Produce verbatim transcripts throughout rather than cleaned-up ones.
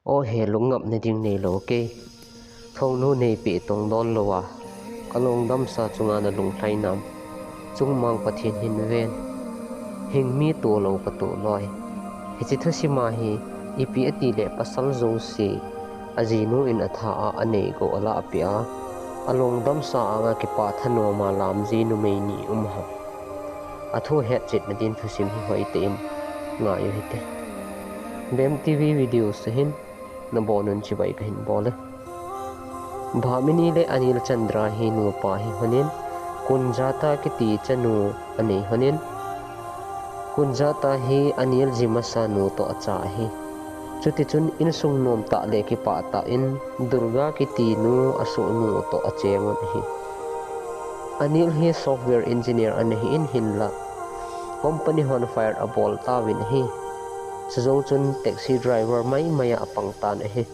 Aw he, lungngap nading neilou kei. Thongnu neipe tong don lou a, ka lungdamsa chunga nalung lhai nam. Chungmang Pathen hin ven. Hing mi tolou ka toloi. Hiche thusima hi, ipi ati le pasal jouse, ajinu in atha a, anei go ala apia, alungdamsa anga kipah thanom a lam ji numei ni um ham. Athu hetchetna din thusim hi hoitah in ngai u hite. Bem T V video sahin nabonun chibai kahin bol e. Bhamini le Anil Chandra hi nupa hi honin, Kunjata kiti chanu anei honin, Kunjata hi Anil jimasa nu toh acha ahi. Chutichun insung nom tah le kipah tah in Durga kiti nu asohnu toh acheng un ahi. Anil hi software engineer ana hi in hinlah company hon fire abol tauvin ahi. Chujou chun taxi driver maimai a apang tan ahi.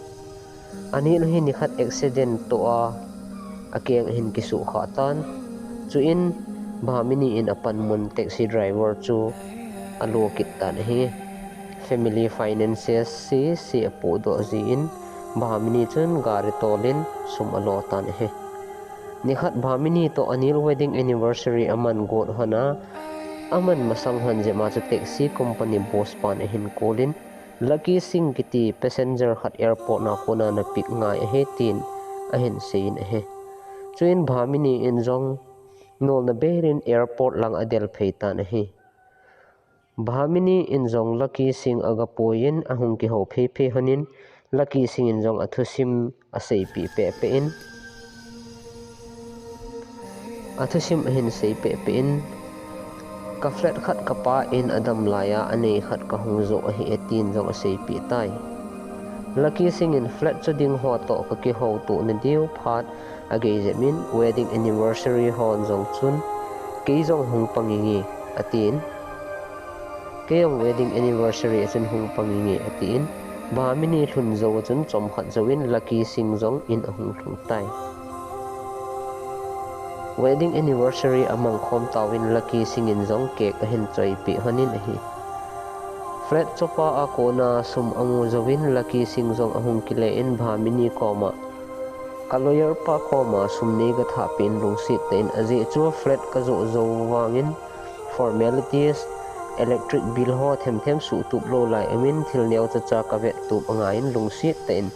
Anil hi nikhat accident toh a, akeng ahin kisuhkhah tan. Chuin Bhamini in apanmun taxi driver chu alo kit tan ahi. Family finances sese apohdoh jin Bhamini chun gari tolin sum alo tan ahi. Nikhat Bhamini toh Anil wedding anniversary aman got hon a, aman masang hon jep a chu taxi company boss pan ahin kolin, Lucky Singh kiti passenger khat airport na kona napick ngai ahi tin ahin seiyin ahi. Chuin Bhamini in jong nolna berin airport lang adel phei tan ahi. Bhamini in jong Lucky Singh agapuiyin ahung kihou phei phei honin, Lucky Singh in jong athusim aseipeh peh peh in, athusim ahin seipeh peh in, ka flat khat kapa in adam laiya anei khat kahung joh ahi e tin jong aseipeh tai. Lucky Singh in flat chu ding ho toh kakihoutoh nadiu phat agei jep in, wedding anniversary hon jong chun kei jong hung pang inge atin, kei jong wedding anniversary a chun hung pang inge atin, Bhamini lhun jou a chun chomkhat jouvin Lucky Singh jong in ahung lhung tai. Wedding anniversary amang khom tauvin Lucky Singh in jong cake ahin choipeh honin ahi. Flat chopa a kona sum amu jouvin Lucky Singh jong ahung kile in Bhamini koma, ka lawyer pa koma sum nei gathah peh in lungset tah in, ajeh chu flat kajoh jou vangin formalities, electric bill ho themthem suhtup lou lai umin thil neocha cha kavet tup angaiyin lungset tah in,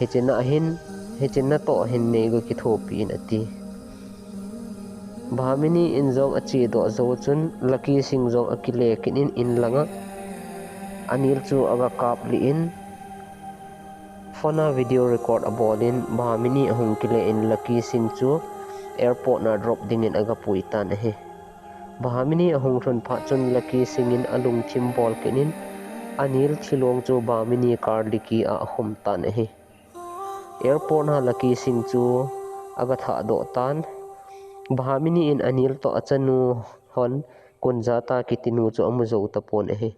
hiche na hin, hiche natoh hin nei gakithopi in ati. Bhamini in jong achedoh jou chun Lucky Singh jong akile kit in, in langa Anil chu agakap lih in, phone a video record abolin Bhamini ahung kile in Lucky Singh chu airport na drop dingin agapui tan ahi. Bhamini ahung lhun phat chun Lucky Singh in alungthim bol kit in, Anil thilong chu Bhamini car dicky a akhum tan ahi. Airport na Lucky Singh chu agathahdoh tan. Bhamini in Anil toh achanu hon Kunjata kitinu chu amu jou tapon ahi.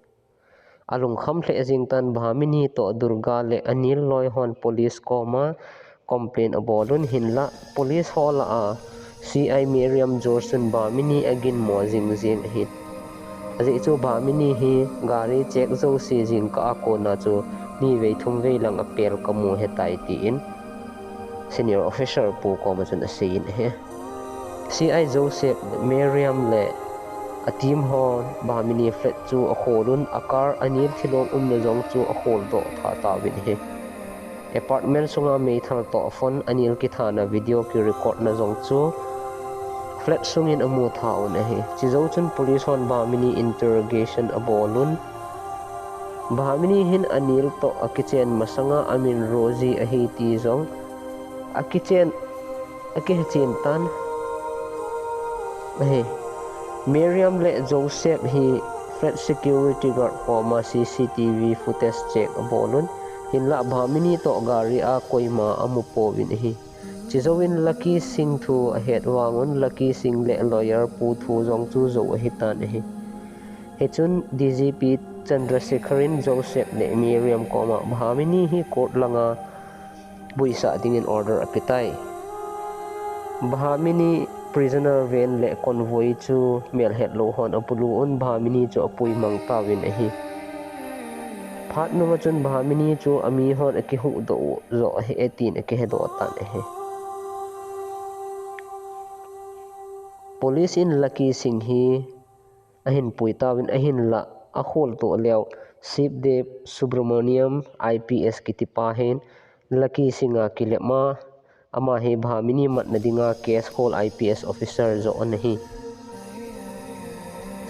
Alungkham lheh jeng tan, Bhamini toh Durga le Anil loi hon police koma complain abolun, hinlah police ho lah a C I Miriam George chun Bhamini aginmo jing jeng ahi. Ajeh chu Bhamini hi gari check jouse jingkah a kona chu nivei thumvei lang apel kamu ahitai tin senior officer pu koma chun aseiyin ahi. C I Joseph, Miriam le a team hon Bhamini flat chu akholun, a car Anil thilong umna jong chu akholdoh tha tauvin ahi. Apartment sunga meithal toh phone Anil kithana video kirecord na jong chu flat sungin amu tha un ahi. Chujou chun police hon Bhamini interrogation abolun, Bhamini hin Anil toh akichen masanga amin Rosie ahi ti jong akichen, akihechen tan ahi. Miriam le Joseph hi flat security guard koma C C T V footage check abolun, hinlah Bhamini toh gari a koima amu pouvin ahi. Chujouvin Lucky Singh thu ahet vangun Lucky Singh le lawyer pu thu jong chu jou ahitan ahi. Hichun D G P Chandrasekhar in Joseph le Miriam koma Bhamini hi court langa puisah dingin order apetai. Bhamini prisoner van le convoy chu melhetlou hon abulu un Bhamini chu apuimang tauvin ahi. Phat nova chun Bhamini chu ami hon akihuhdoh u joh ahi e tin akihedoh tan ahi. Police in Lucky Singh hi ahin pui tauvin ahinlah akholtoh leu Shivdev Subramaniam I P S kitipa hin Lucky Singh a kilep ma ama hi Bhamini matna dinga case khol I P S officer joh ana hi.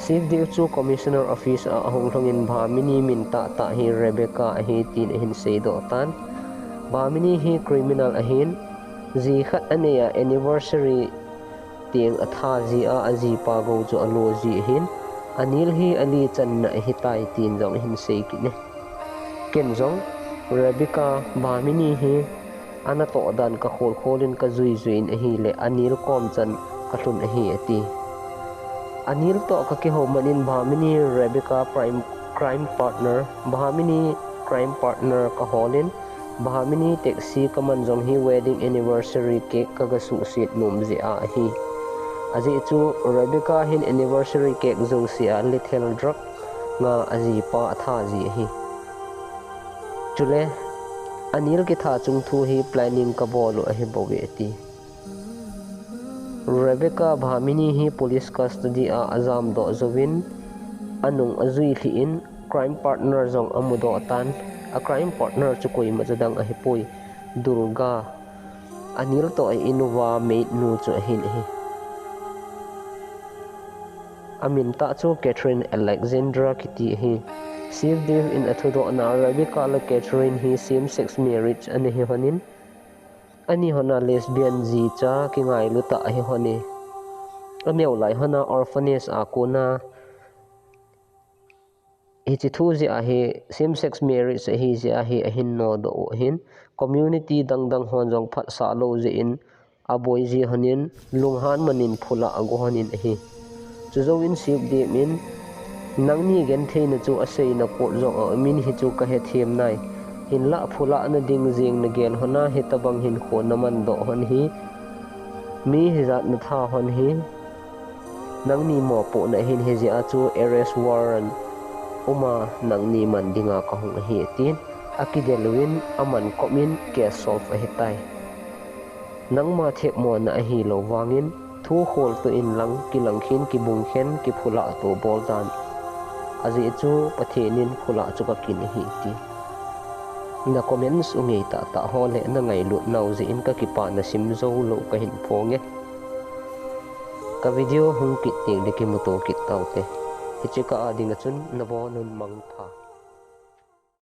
Shivdev chu Commissioner Office a ahung lhungin Bhamini min tahtah hi Rebecca ahi tin ahin seidoh tan. Bhamini hi criminal ahin, ji khat anei a anniversary teng atha jia ajipa gou chu alo ji ahin, Anil hi ali channa ahitai tin jong ahin sei kit e. Ken jong Rebecca Bhamini hi anatoh dan kakholkhol in kajuijui in ahile Anil kom chan kalhun ahi ati. Anil toh kakihou man in Bhamini Rebecca prime, crime partner, Bhamini crime partner kahol in Bhamini taxi kaman jong hi wedding anniversary cake kagasuhset nom jeh a ahi. Ajeh chu Rebecca hin anniversary cake jouse a lethal drug nga ajipa atha ji ahi. Chule, Anil kitha chung thu hi planning kabol u ahibouve ati. Rebecca Bhamini hi police custody a ajamdoh jouvin, anung ajui lhih in, crime partner jong amudoh tan, a crime partner chu koima chadang ahipoi, Durga, Anil toh a in uva maid nu chu ahin ahi. Amin tah chu Catherine Alexandra kiti ahi. Shivdev in athudohna Rebecca le Catherine hi same sex marriage ana hi lhonin, ani lhona lesbian jicha kingailu tah ahi lhone. Aneo lai lhona orphanage a kona hiche thu jeh a hi same sex marriage ahi jeh a hi ahin nodoh u ahin, community dangdang hon jong phatsah lou jeh in aboi ji lhonin lunghan man in phulah ago lhonin ahi. Chujouvin Shivdev in, nangni gentheina chu aseina kot jong aumin hichu kahethem nai. Hinlah phulahna ding jeng nagel lhona hitobang hinkho namandoh lhon hi, mi hijat natha lhon hi, nangni mopohna ahin hijeh a chu arrest warrant uma nangni man dinga kahung ahi tin, akidel uvin aman kop in case solve ahitai. Nangma thepmona ahilou vangin, thu kholtoh inlang, kilangkhen, kibungkhen, kiphulahto bol tan. Ajeh chu Pathen in phulah chu kakin ahi ti. Na comments u ngei tahtah ho le nangailut nau jeh in kakipana simjoulou kahin phonge. Ka video hung kit tengle kimuto kit taute. Hiche kah a dinga chun nabonun mangpha.